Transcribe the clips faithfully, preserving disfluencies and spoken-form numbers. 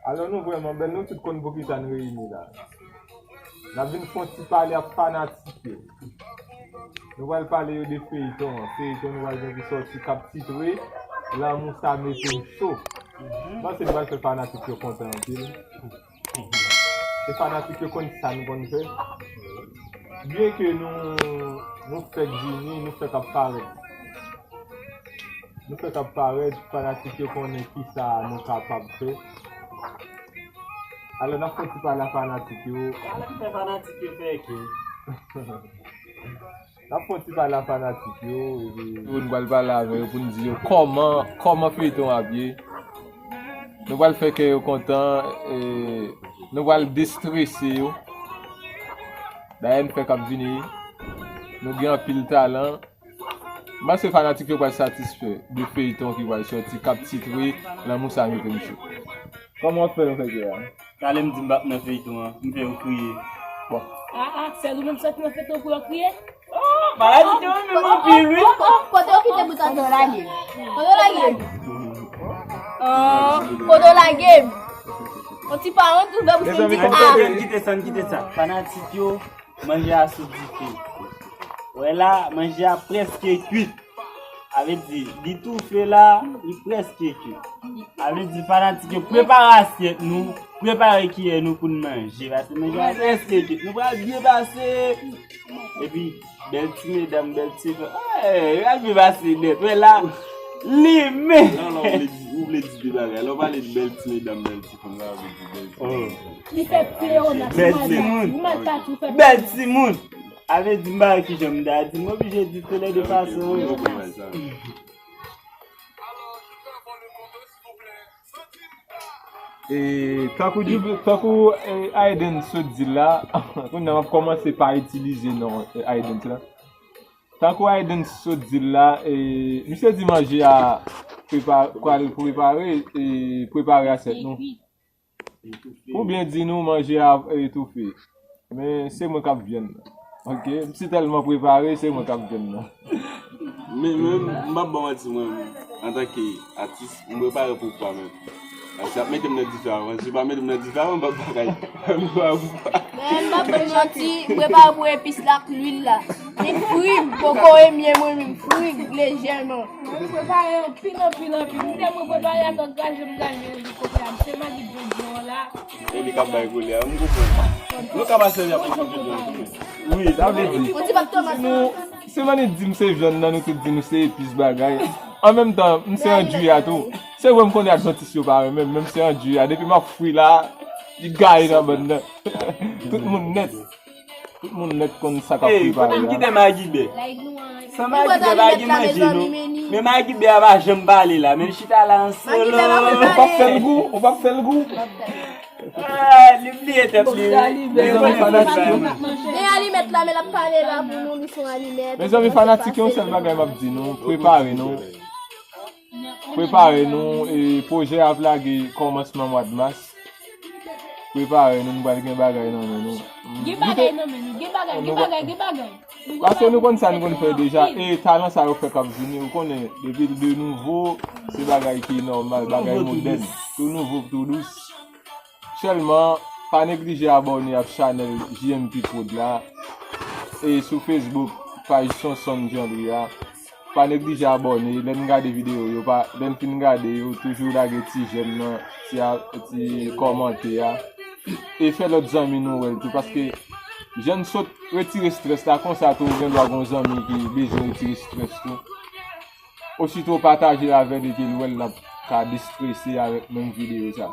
Alò nou vrèman bèl, nou tout konn poukisa n reyini la. N ap vin fè yon ti pale ak fanatik yo. Nou pral pale yo de feyton an. Feyton nou pral gen ki sòti k ap titre Lanmou sa mete m cho. M panse nou pral fè fanatik yo kontan anpil. E fanatik yo konn sa nou konn fè. Byen ke nou, nou fèk vini, nou fèk ap parèt. Nou fèk ap parèt, fanatik yo konnen kisa nou kapab fè. Alò, n ap fè yon ti pale a fanatik yo. Alò, fè fanatik yo fè ke. N ap fè yon ti pale a fanatik yo, epi nou pral pale avè yo pou n di yo kòman, kòman feyton ap ye. Nou pral fè kè yo kontan, e, nou pral destrese yo. Dayè, n fèk ap vini. Nou gen anpil talan. M panse fanatik yo pral satisfè de feyton ki pral sòti, k ap titre Lanmou sa mete m cho. Kòman w ap fè yo fè kè a? Talè m di m p ap nan feyton an, m fè yo kriye. Bon. Ah, ah, sèl ou menm sòti nan feyton pou yo kriye? Oh, maladi te renmen m anpil, wi. Oh, oh, kote w kite bout sa? Kote w lage? Kote w lage? Oh, kote w lage? On ti pa wont ou fè pou se di, ah. Kite sa, kite sa. Fanatik yo, manje a sou dife. Wè la, manje a prèske kwit. A vle di, li toufe la, li prèske kwit. A vle di, fanatik yo, prepare asyèt nou, prepare kiyè nou pou n manje. Paske manje a prèske kwit. Nou pral byen pase. Epi, bèl ti medam, bèl ti fanm. Ey, yo ap byen pase nèt. Wè la, li men. Non, non, ou vle di, ou vle di de bagay. Lè w pale de bèl ti medam, bèl ti fanm, sa vle di bèl ti medam. Li fè pleonasyon. Bèl timoun. Ou mal pati, ou fè bèl timoun. A vle di m pa wè kijan m ta di, m oblije di tou lè de fason, wi. E, tankou, tankou, e, Aiden sot di l la, kounye a m ap kòmanse pa itilize non, e, Aiden la. Tankou Aiden sot di l la, e, misye di manje a prepa-, pral prepare, e, prepare asyèt nou. Pou byen di nou, manje a etoufe. Men se mwen k ap vyann nan. Ok, m si tèlman prepare, se mwen k ap vyann nan. Men, men, m p ap ba w manti, mwen, antanke atis, m prepare pou pwa menm. Paske y ap mete m nan dife avan. Si yo pa mete m nan dife avan, m p ap bagay. M prepare pou pwa. Men, m p ap ba w manti, m prepare pou epis la ak lwil la. Men fri m, poko emye mwen menm, fri m, lejèman. Mwen prepare anpil, anpil, anpil. M tèlman prepare ak angaje m gaje li kote a. M se Magi Jojo la. E li k ap bay koulè a, m konprann. Nou ka pa sèvi ak Magi Jojo tou, men. Wi, sa vle di, nou, si Manny di m se vyann nan, nou tout di nou se epis bagay. An menm tan, m se andui a tou. Se vre m konnen advantis yo pa renmen m, men m se andui a. Depi m ap fri la, li gaye nan bann nan. Tout moun nèt. Tout moun nèt konn sa k ap prepare a. Ey, kote m kite Magi Bè? San Magi Bè pa gen manje, non. Men Magi Bè a pa janm pale la, men l chita la an solo. Ou p ap fè l gou, ou p ap fè l gou. Ah, li bliye tèt li, wi. Mezanmi fanatik yo. Men alimèt la, men l ap pale la pou nou, li se yon alimèt. Mezanmi fanatik yo, yon sèl bagay m ap di nou, prepare nou. Prepare nou, e, pwojè a ap lage kòmansman mwa d mas. Prepare nou, nou pral gen bagay nan men nou. Gen bagay nan men nou, gen bagay, gen bagay, gen bagay. Paske nou konn sa nou konn fè deja, e talan sa yo fèk ap vini, ou konnen, depi de nouvo, se bagay ki nòmal, bagay modèn, tou nouvo, tou dous. Sèlman, pa neglije abòne ak chanèl J M P Prod la, e sou Facebook, paj Sonson Jeanly a. Pa neglije abòne, lè n gade videyo yo, pa, lè n fin gade yo, toujou lage ti j'aime nan, ti a, ti kòmantè a. E fè lòt zanmi nou wè l tou, paske jan n sot retire strès la, konsa tou, ou gen dwa gen yon zanmi ki bezwen retire strès tou. Osito pataje l avè l epi l wè l ap ka destrese avèk menm videyo sa.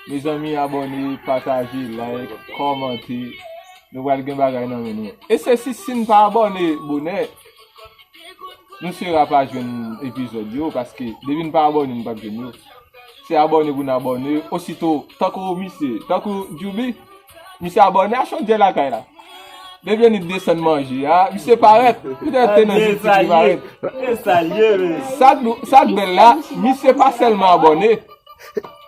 Mezanmi, abòne, pataje, like, kòmante. Nou pral gen bagay nan men nou. E se si, si n pa abòne bonè, nou sera pa jwenn epizòd yo, paske depi n pa abòne, n p ap jwenn yo. Se abòne pou n abòne, osito, tankou misye, tankou Djoubi, misye abòne a Chondyè lakay la. Depi Anit desann manje a, misye parèt. Petèt te nan YouTube li parèt. Sa k, sa k bèl la, misye pa sèlman abòne.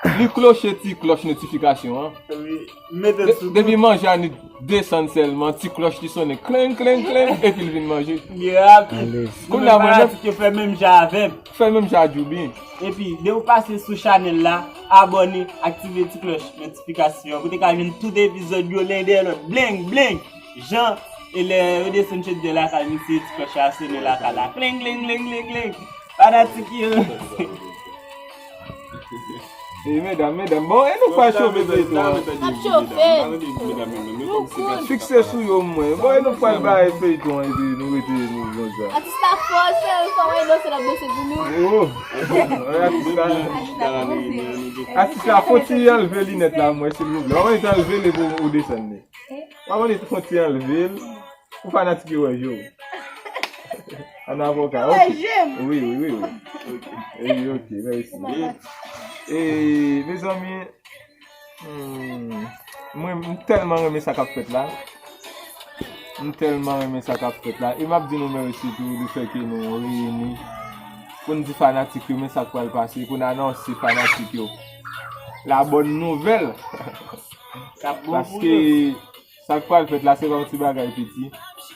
Li kloche ti klòch notifikasyon an. Wi. Mete l sou tout. Depi manje a ni desann sèlman, ti klòch li sonnen, kleng, kleng, kleng, epi l vin manje. Li rapid. Kounye a mwen menm, fanatik yo fè menm jan avè m. Fè menm jan a Djoubi. Epi, depi w pase sou chanèl la, abòne, aktive ti klòch notifikasyon an pou te ka jwenn tout epizòd yo len dèyè lòt. Bleng, bleng! Jan, e lè yo desann chedè lakay misye, ti klòch la sonnen lakay la. Kleng, kleng, kleng, kleng, kleng. Fanatik yo. E medam, medam, bon, e nou pral chofe feyton an. Ap chofe. Fikse sou yo mwen. Bon, e nou pral bay feyton an, epi nou rete nou konsa. Atis la fò, se fò mwen danse, l ap danse pou nou. Oh. Atis la. Atis la, fò ti anlve linèt la mwen, silvouplè. Ou anlve li pou ou desann li. Ou anlve li, fò ti anlve l. Pou fanatik yo wè je w. An avoka, ok. Wi, wi, wi, wi. Ok. E, ok, mèsi. E, mezanmi, hmm, mwen, m tèlman renmen sa k ap fèt la. M tèlman renmen sa k ap fèt la. E m ap di nou mèsi tou, lefètke nou reyini. Pou n di fanatik yo, men sa k pral pase, pou n anonse fanatik yo la bòn nouvèl. Paske sa k pral fèt la, se pa yon ti bagay piti.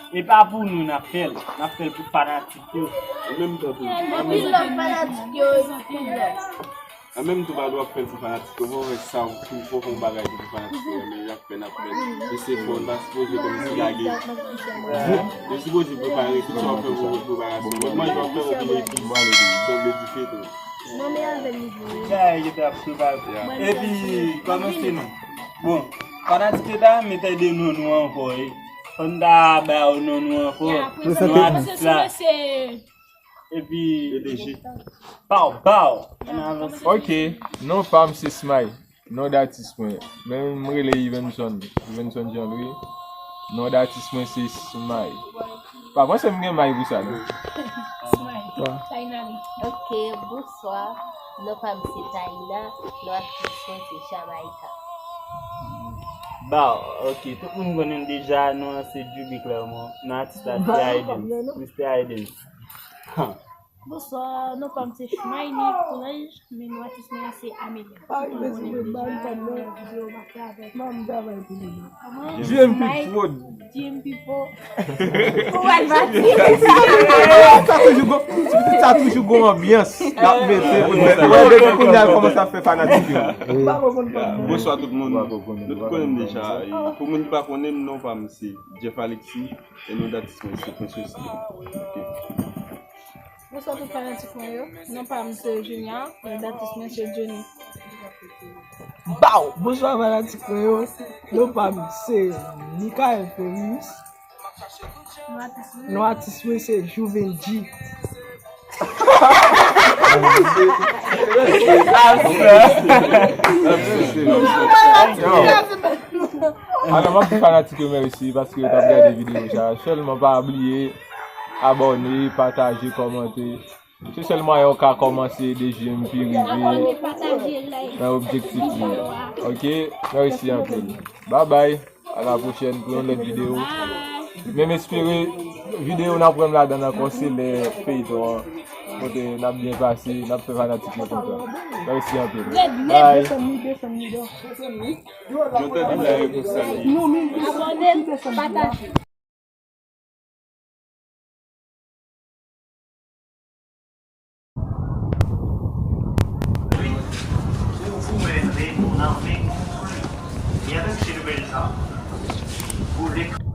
E pa pou nou n ap fè l, n ap fè l pou fanatik yo. An menm tan tou, an menm tan tou, pa dwe ap fè l pou fanatik yo, fò w fè sa, fò w fè yon bagay pou fanatik yo, men y ap fè, n ap fè l. E se fò, n pa sipoze kòmsi lage. Nou sipoze prepare tout sa w ap fè pou preparasyon. Mwen, manje w ap fè yon pil epis, sanble dife tou. Mwen, men avè l li vre. Sa e ki t ap prepare. Epi, kòmanse non. Bon, fanatik yo ta mete de non nou ankò, e. Fò n ta ba yo non nou ankò. Non atis la. Epi, P D G. Baw, baw. Ann avanse. Ok, non pa m se Smay. Non datis mwen. Men m rele Yvenson. Yvenson Jean Louis. Non datis mwen se Smay. Pa panse m gen may pou sa, non. Smay. Taina li. Ok, bonswa. Non pa m se Taina. Non atis mwen se Jamaika. Baw, ok. Tout moun konnen m deja, non an se Djoubi Clermont. Non atis la se Aiden. Mister Aiden. Bonswa, non pa m se Shminy Courage, men non atis mwen se Amelia. Tout moun konnen m deja, men videyo m ap fè avèk G M P Prod. G M P Prod. Pou wè l pati. Sa toujou gon, sa toujou gon anbyans. N ap mete pou nou. Wè, depi kounye a l kòmanse ap fè fanatik yo. Bonswa tout moun. Nou tout konnen m deja. Pou moun ki pa konnen m, non pa m se Jeff Alexis, e non datis mwen se Prince Wesley. Ok. Bonswa tout fanatik mwen yo. Non pa m se Junior, men datis mwen se Johnny. Baw! Bonswa fanatik mwen yo. Non pa m se Michael Ferius. Non atis mwen se Jouvenji. Alò, m ap di fanatik yo mèsi paske yo t ap gade videyo sa. Sèlman pa bliye abòne, pataje, kòmante. Se sèl mwayen w ka kòmanse ede G M P rive nan objektif li. Ok? Mèsi anpil. Babay. A la pwochèn pou yon lòt videyo. Men m espere videyo n ap rann ladan ankò se lè feyton an. Kote n ap byen pase, n ap fè fanatik yo kontan. Mèsi anpil. Bye. Abòne, pataje. Vous vous mènerez mon armée contre lui. Et avec ces nouvelles armes, vous l'écrasez.